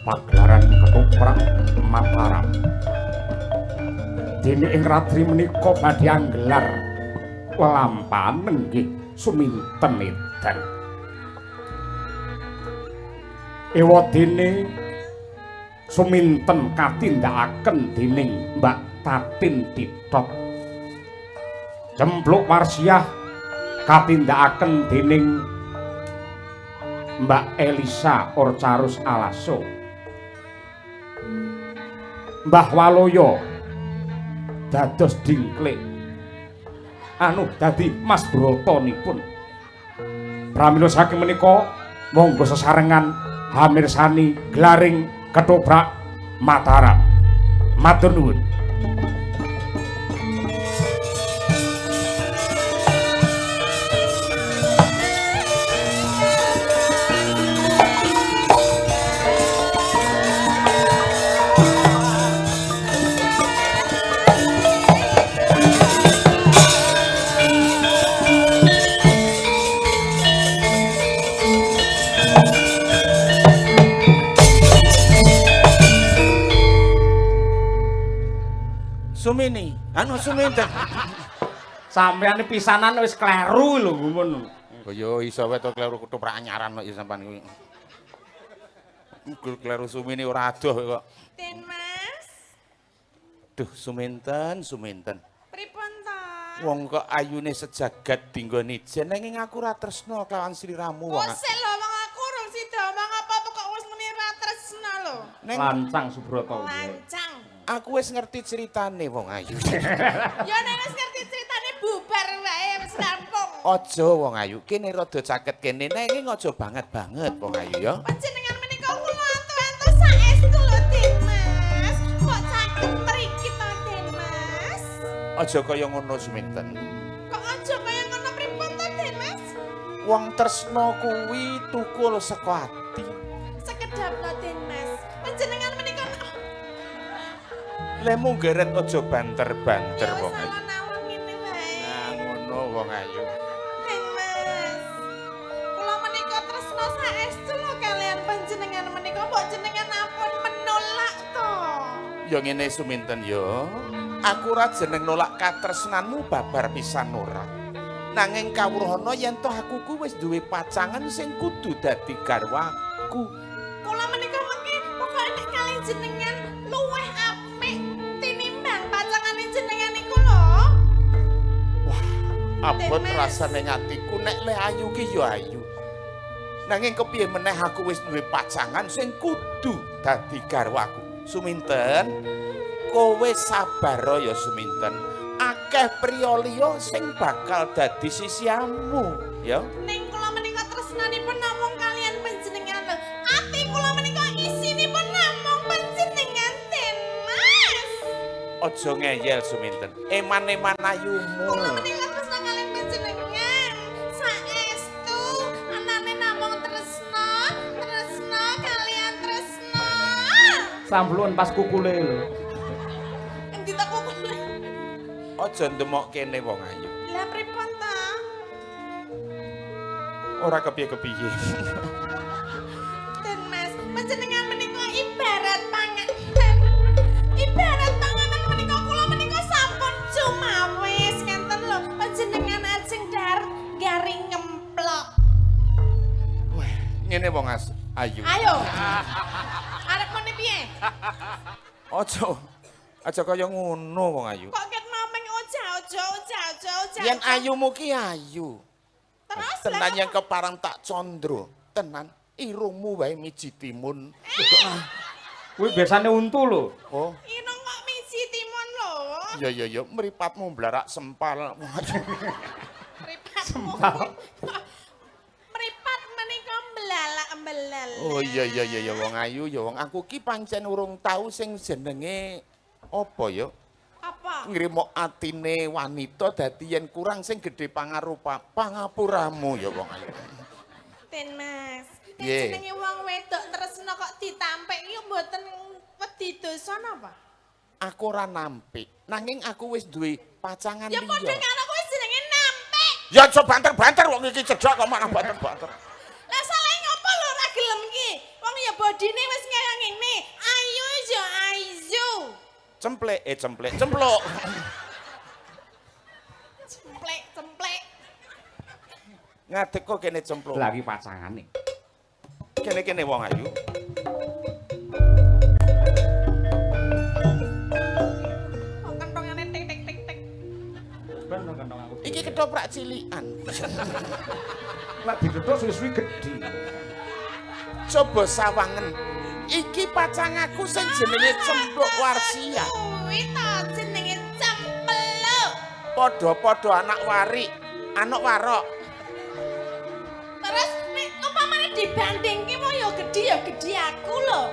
Pagelaran Ketoprak Mataram. Dene ing ratri menika badhe anggelar lelampahan nenggih suminten edan. Ewadene suminten katindakaken dening Mbak Tatin Titok. Cempluk Warsiah katindakaken dening Mbak Elisa Orcarus Alaso. Mbah Waloyo dados dingklik anu dadi Mas Brotonipun. Pramila saking menika monggo sesarengan hamirsani glaring Ketoprak Mataram. Matur nuwun. Sumini, anu Suminten. Sampeyan pisanan wis kleru lho ngono. Oh ya iso wae to kleru ketoprak anyaran kok ya sampean kuwi. Kleru Sumini ora adoh kok. Den Mas. Duh Suminten, Suminten. Pripun to? Wong kok ayune sejagat dinggo nijen nanging aku ora tresna kelawan sliramu wong. Kok sik lho wong aku urung sida omong apa-apa kok wis muni ora tresna lho. Lancang Subroto. Lancang. Aku wis ngerti ceritane wong ayu. Ya nek wis ngerti ceritane bubar wae wis rampung. Aja wong ayu, kene rada caket kene nanging aja banget-banget wong ayu ya. Panjenengan menika kula antu-antu saestu lho Den Mas. Kok caket mriki to Den Mas? Aja kaya ngono Suminten. Kok aja kaya ngono pripun to Den Mas? Wong tresna kuwi tukul saka ati. Sekedap lho Den Mas. Panjenengan menika lemu geret aja banter-banter wong ayu. Alon-alon ngene wae. Nah ngono wong ayu. Den Mas. Kula menika tresna saestu lho kalian panjenengan menika mbok jenengan ampun menolak to. Ya ngene Suminten ya. Aku ora jeneng nolak katresnanmu babar pisan ora. Nanging kawruhana yen toh aku ku wis duwe pacangan sing kudu dadi garwaku. Kula menika mengki pokoke nek kali jenengan luweh apik tinimbang pacangane jenengan niku lho. Wah, abot rasane atiku nek le ayu ki ya ayu. Nanging kepiye meneh aku wis duwe pacangan sing kudu dadi garwaku. Suminten, kowe sabar ya Suminten. Akeh priya liya sing bakal dadi sisiamu, ya. Ning kula menika tresnanipun namung kalian panjenengan lho. Ati kula menika isinipun namung panjenengan Den Mas. Aja ngeyel Suminten. Eman-eman ayumu. Kula menika tresna kalian panjenengan. Saestu anane namung tresna, tresna kalian tresna. Samplun pas kukule lho. Endi ta kukule? Aja ndemok kene wong ayu. Lah pripun ta? Ora kepiye-kepiye. Den Mas, panjenengan menika ibarat panganan. Ibarat panganan menika kula menika sampun cumawis ngenten lho. Panjenengan ajeng dhahar garing ngemplok. Wah, ngene wong ayu. Ayo. Arep muni piye? Aja. Aja kaya ngono wong ayu. Kok ket mameng oja oja oja oja oja. Yen ayumu ki ayu. Terus tenan yang keparang tak condro. Tenan irungmu wae miji timun. Kuwi biasane untu lho. Oh. Irung kok miji timun lho. Ya ya ya, mripatmu blarak sempal. Mripatmu. Sempal. Mripat menika mblalak-mblalak. Oh iya iya iya ya wong ayu ya wong aku ki pancen urung tau sing jenenge apa ya? Apa? Ngrimo atine wanita dadi yen kurang sing gedhe pangarupa pangapuramu ya wong ayu. Den Mas, nek jenenge wong wedok tresna kok ditampik iki mboten wedi dosa napa? Aku ora nampik, nanging aku wis duwe pacangan Ya liya. padha karo kowe jenenge nampik. Ya aja banter-banter wong iki cedhak kok malah banter-banter. Lah salah ngopo lho ora gelem ki? Wong ya bodine wis kaya ngene. Ayu ya ayu. Cemplek, cemplek, cemplok. Cemplek, cemplek. Ngadeg kok kene cemplok. Lagi pacangane. Kene-kene wong ayu. Kok kentongane tik tik tik tik. Ben kentong aku. Iki ketoprak cilikan. Lah didodok suwi-suwi gedhi. Coba sawangen. Iki pacangaku sing jenenge Cempluk Warsia. Kuwi ta jenenge cempluk. Padha-padha anak warik, anak warok. Terus nek umpamane dibandingke mau ya gedhi aku lho.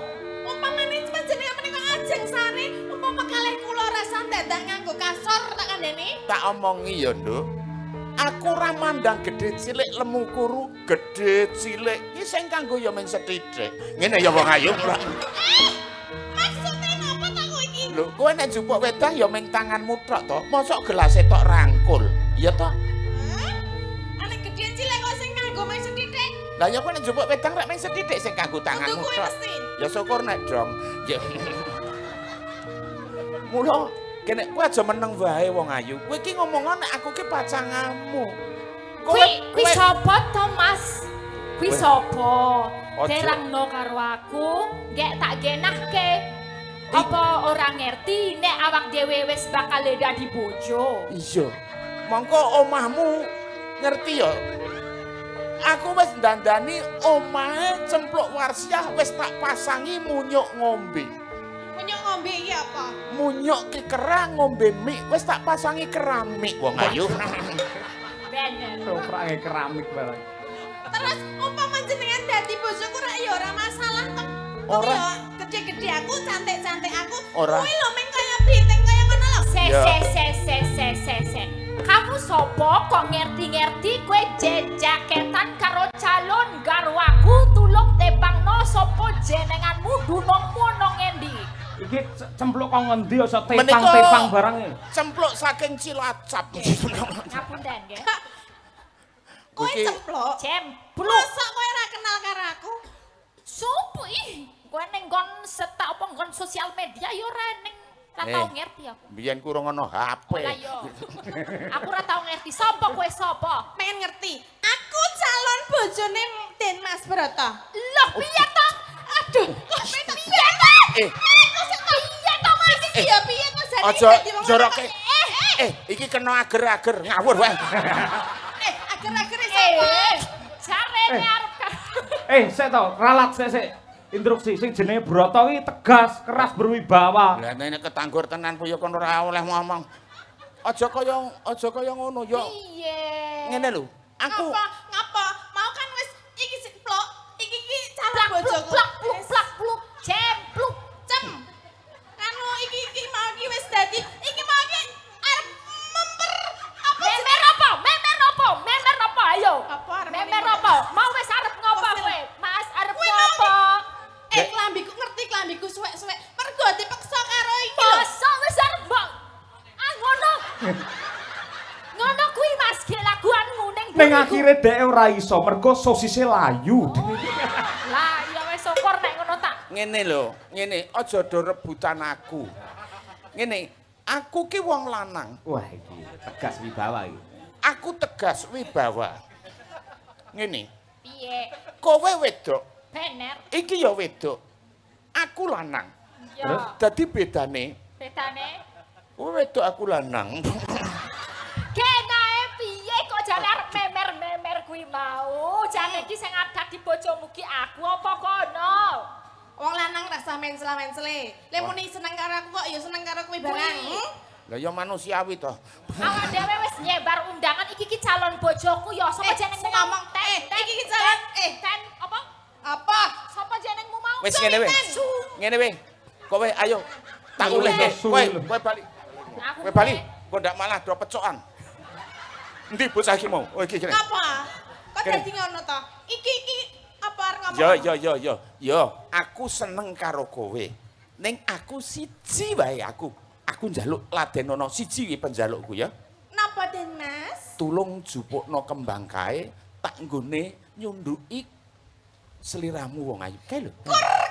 Umpamane panjenengan menika ajeng sare, umpama kalih kula rasa dadak nganggo kasor tak kandhani. Tak omongi ya, Nduk. Aku ora mandang gedhe cilik lemu kuru, gedhe cilik iki sing kanggo ya men sethithik. Ngene ya wong ayu. Maksude napa ta kowe iki? Lho, kowe nek njupuk wedang ya men tanganmu tok to. Mosok gelase tok rangkul. Iya to? Nek gedhe cilik kok sing kanggo men sethithik. Lah ya kowe nek njupuk wedang rek men sethithik sing kanggo tanganmu tok. Ya syukur nek dong. Ya. Mula kene kowe aja meneng wae wong ayu. Kowe iki ngomong nek aku ki pacanganmu. Kuwi kuwi sapa to, Mas? Kuwi sapa? Terangno karo aku, gek tak genahke. Apa ora ngerti nek awak dhewe wis bakal dadi bojo? Iya. Mongko omahmu ngerti ya. Aku wis ndandani omahe Cempluk Warsiah wis tak pasangi munyuk ngombe. Munyuk ngombe iki apa? Munyuk ki kerang ngombe mik wis tak pasangi keramik wong ayu. Bener. Toprake keramik barang. Terus umpama jenengan dadi bojoku rak ya ora masalah to. Ora. Gede-gede aku, cantik-cantik aku. Kuwi lho meng kaya biting kaya ngono lho. Se se se se se se se. Kamu sopo kok ngerti-ngerti kowe jejaketan karo calon garwaku tulung tepangno sopo jenenganmu dunungmu nang ngendi? Iki cempluk kok ngendi aja tepang-tepang barang iki. Cempluk saking Cilacap. Ngapunten nggih. Kowe cempluk? Cempluk. Mosok kowe ora kenal karo aku? Sopo ih? Kowe ning nggon setak apa nggon sosial media ya ora ning ora tau ngerti aku. Biyen ku ora ono HP. Lah yo. Aku ora tau ngerti sapa kowe sapa. Pengen ngerti. Aku calon bojone Den Mas Broto. Loh piye to? Aduh, kok piye to? Piye to Mas? Iki ya piye to jane aja njoroke. Iki kena ager-ager ngawur wae. Ager-ager sapa? Jarene arep sik to, ralat sik sik. Instruksi sing jenenge Broto iki tegas, keras berwibawa. Lah nek ketanggur tenan po ya kono ora oleh ngomong. Aja kaya ngono ya. Piye? Ngene lho, aku ngapa? Mau kan wis iki plok, iki iki calon bojoku. Plak pluk plak pluk, cempluk, cem. Anu iki iki mau iki wis dadi, iki mau iki arep memper apa? Memer apa? Memer apa? Memer apa? Ayo. Memer apa? Mau wis arep ngopo kowe? Mas arep ngopo? Klambiku ngerti klambiku suwek-suwek mergo dipeksa karo iki lho. Mosok wis arep mbok. Ah ngono. Ngono kuwi Mas ge laguanmu ning ning akhire dhek ora iso mergo sosise layu. Lah ya wis syukur nek ngono tak. Ngene lho, ngene aja do rebutan aku. Ngene, aku ki wong lanang. Wah iki tegas wibawa iki. Aku tegas wibawa. Ngene. Piye? Kowe wedok. Bener. Iki ya wedok. Aku lanang. Iya. Dadi bedane. Bedane? Kowe wedok aku lanang. Kenae piye kok jane arep memer-memer kuwi mau? Jane iki sing adat di bojomu ki aku apa kono? Wong lanang rasa mensela-mensele. Lek muni seneng karo aku kok ya seneng karo kowe barang. Lah ya manusiawi to. Awak dhewe wis nyebar undangan iki ki calon bojoku ya sapa jenengmu ngomong iki ki calon ten apa? Apa? Sapa jenengmu mau? Wis ngene wae. Ngene wae. Kowe ayo tak ulehke. Kowe bali. Kowe bali. Kok ndak malah do pecokan. Endi bocah iki mau? Oh iki kene. Apa? Kok dadi ngono to? Iki iki apa arep ngomong? Yo yo. Yo, aku seneng karo kowe. Ning aku siji wae aku. Aku njaluk ladenono siji iki penjalukku ya. Napa Den Mas? Tulung jupukno kembang kae tak nggone nyunduki seliramu wong ayu. Kae lho. Kurang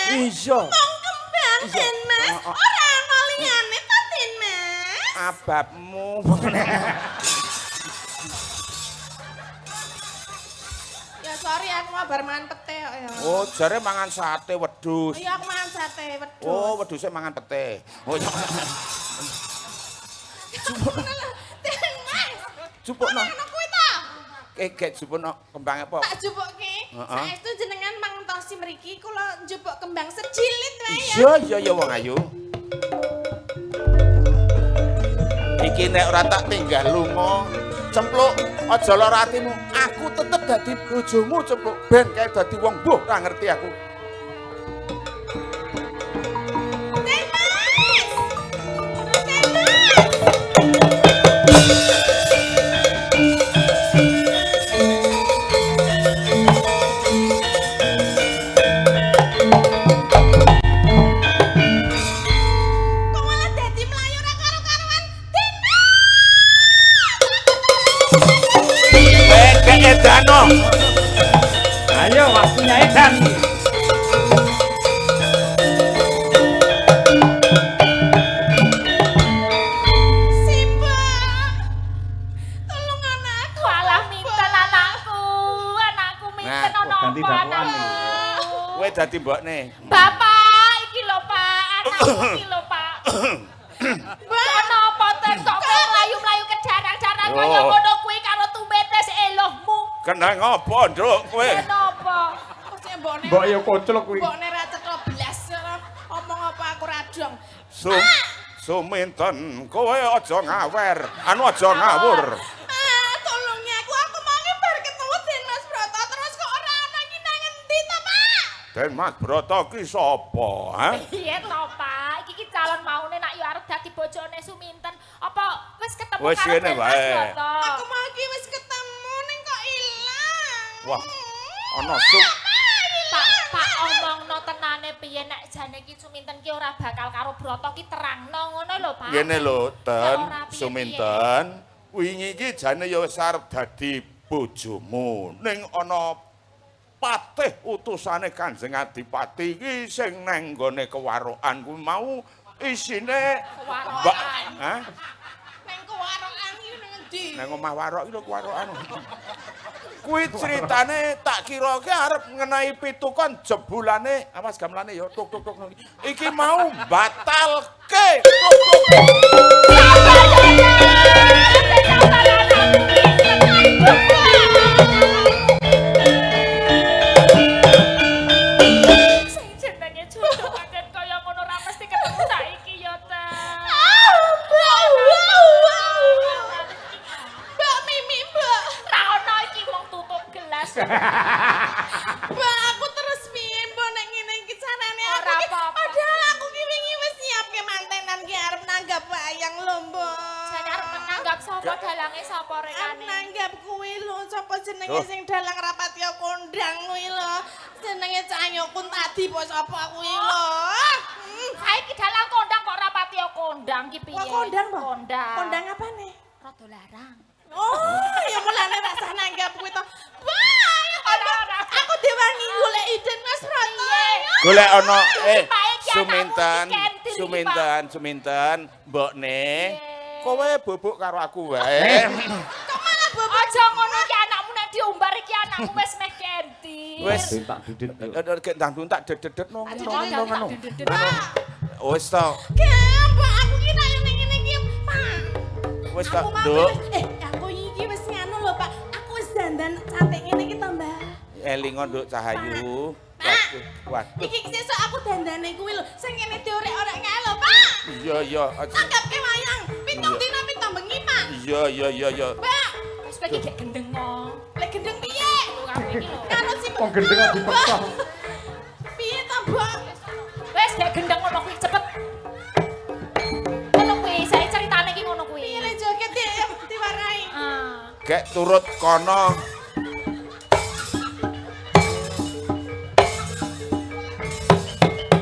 Kembang. Iya. Mung kembang Den Mas. Ora ana liyane to Den Mas. Ababmu. Ya sorry aku mau bar mangan pete kok ya. Oh, jare mangan sate wedhus. Iya aku mangan sate wedhus. Oh, wedhuse mangan pete. Oh iya. Den Mas. Jupukno. Ora ana kuwi ta? Gek jupukno kembange apa? Tak jupukke. Heeh. Saestu jenengan mangtosi mriki kula njupuk kembang sejilid wae ya. Iya iya ya wong ayu. Iki nek ora tak tinggal lunga, cempluk aja lara atimu. Aku tetep dadi bojomu cempluk ben kae dadi wong mbuh ora ngerti aku. Den Mas. Den Mas. Kok malah dadi mlayu ora karo-karuan? Den Mas. Gek edano. Ayo waktunya edan. Simba. Tolong anakku. Walah minten anakku, anakku minten Nah, ana ganti apa dakwaan anakku. Kowe dadi mbokne. Bapak, iki lho Pak, anakku iki lho Pak. Ana apa ten kok kowe mlayu-mlayu kejarang-jarang kaya Oh. ngono kuwi karo tumete elohmu. Kena ngopo, Nduk, kowe? Kenapa? Kok sing mbokne. Mbok ya koclok kuwi. Mbokne ra cetha blas ora. Omong apa aku ra dong. Suminten kowe aja ngawer, anu aja ngawur. Ah, tolongnya aku mau bar ketemu Den Mas Broto terus kok ora ana iki nang endi to, Pak? Den Mas Broto ki sapa, ha? Piye to, Pak? Iki ki calon maune nak yo arep dadi bojone Suminten. Apa wis ketemu Wis karo ngene Den Mas wae. Broto? Aku mau iki wis ketemu ning kok ilang. Wah, ana sup. Pak, Pak omongno tenane piye nek jane ki Suminten ki ora bakal karo Broto ki terangno ngono lho, Pak. Ngene lho, Ten, Ora piye-piye. Suminten. Wingi iki jane ya wis arep dadi bojomu. Ning ana patih utusane Kanjeng Adipati iki sing nang nggone kewarokan kuwi mau isine Kewarokan. Hah? Nang kewarokan iki nang endi? Nang omah warok iki lho kewarokan. Kuwi critane tak kira ki arep ngenai pitukon jebulane, awas gamelane ya tuk tuk tuk. Iki mau batalke. Tuk tuk. Sing jenenge jodoh pancen kaya ngono ora mesti ketemu saiki ya, Teh. Mbak Mimi, Mbak. Ra ono iki mung tutup gelas. Mbak, aku terus piye, Mbak, nek ngene iki carane aku Ora ki. apa-apa. Padahal aku ki wingi wis nyiapke mantenan ki arep nanggap wayang lho, Mbak. Jane arep nanggap sapa dalange sapa Arep rekane? nanggap kuwi lho, sapa jenenge Oh. sing dalang rapatya kondang kuwi lho. Jenenge Cahyo Kuntadi apa sapa kuwi lho. Saiki dalang kondang kok ora patiya kondang ki piye? Wah, kondang, Mbak. Kondang. Kondang apane? Rada larang. Oh, ya mulane rasah nanggap kuwi to. Wah, ya Ora, ora. Aku diwangi golek iden Mas Broto. Golek ana Pak, iki Suminten, anakmu iki kentir iki, Suminten, Suminten, mbokne. Piye? Kowe bubuk karo aku wae. Kok malah bobok Aja ngono iki anakmu nek diumbar iki anakmu wis meh kentir. Wis. Tak didit. Gek ndang tak dedet no Aja ngono ngono. dedet. Wis to, Gak, Mbak, aku ki nek ngene ngene iki, Pak. wis to, Aku mau Nduk. aku iki wis nganu lho, Pak. Aku wis dandan cantik ngene iki to, Mbak. Elingo Nduk Cahayu. Pak. Waduh, waduh. Iki sesuk aku dandane kuwi lho, sing ngene diorek-orek kae lho, Pak. Iya, iya. aja. Tanggapke wayang, pitung dina pitung bengi, Pak. Iya, iya, iya, iya. Mbak, Wis kowe iki gek gendeng kok. lek gendeng piye? Karo iki lho. Karo si Wong gendeng kok dipeksa. Piye to, Mbak? Wis gek gendeng ngono kuwi cepet. Ngono kuwi, saya ceritane iki ngono kuwi. Piye le joget diwarai? Ah. Gek turut kono.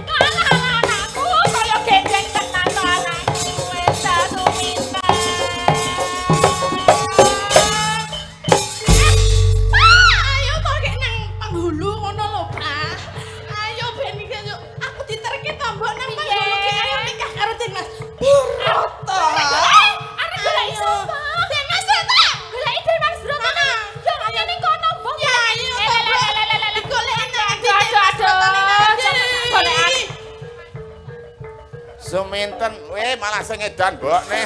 Alah anakku kaya gendeng tenan to anakku wis ta Suminten. Pak, ayo to gek nang penghulu ngono lho, Pak. Ayo ben iki yo Suminten, weh malah sing edan mbokne.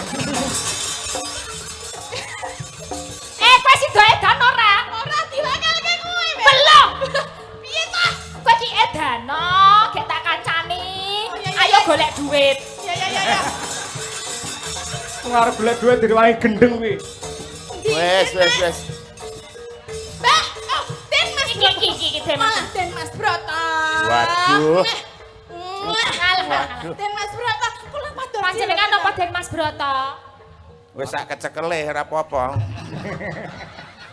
Eh, kowe sida edan ora? Ora diwakalke kowe. Belum. Piye ta? Kowe ki edano, gek tak kancani. Oh, iya, iya, Ayo iya. golek duit. Ya ya ya ya. Wong arep golek duit direwangi gendeng kuwi. Wes wes wes. Mbak, oh, Den Mas Iki iki iki iki Den Mas. Malah Den Mas Broto. Waduh. Ngalah, Ngalah. Den Mas Broto, kula pados. Panjenengan napa Den Mas Broto? Wis sak kecekele ora apa-apa.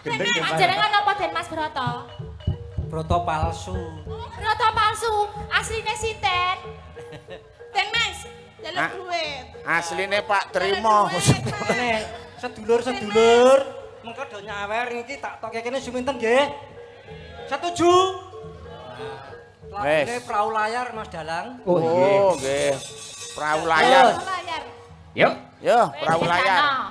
Gendeng ya, Pak. Panjenengan napa Den Mas Broto? Broto palsu. Broto palsu, asline sinten? Den Mas, jaluk Ah. duit. Asline Pak Trimo. Jaluk duit, Mas. Kene sedulur-sedulur mengko do nyawer iki tak toke kene suminten nggih. Setuju? Lagune Wes. Prau Layar Mas Dalang. Oh, nggih. Oh, nggih. Perahu layar. Layar. Yuk. Yo, perahu Wes, layar. edano.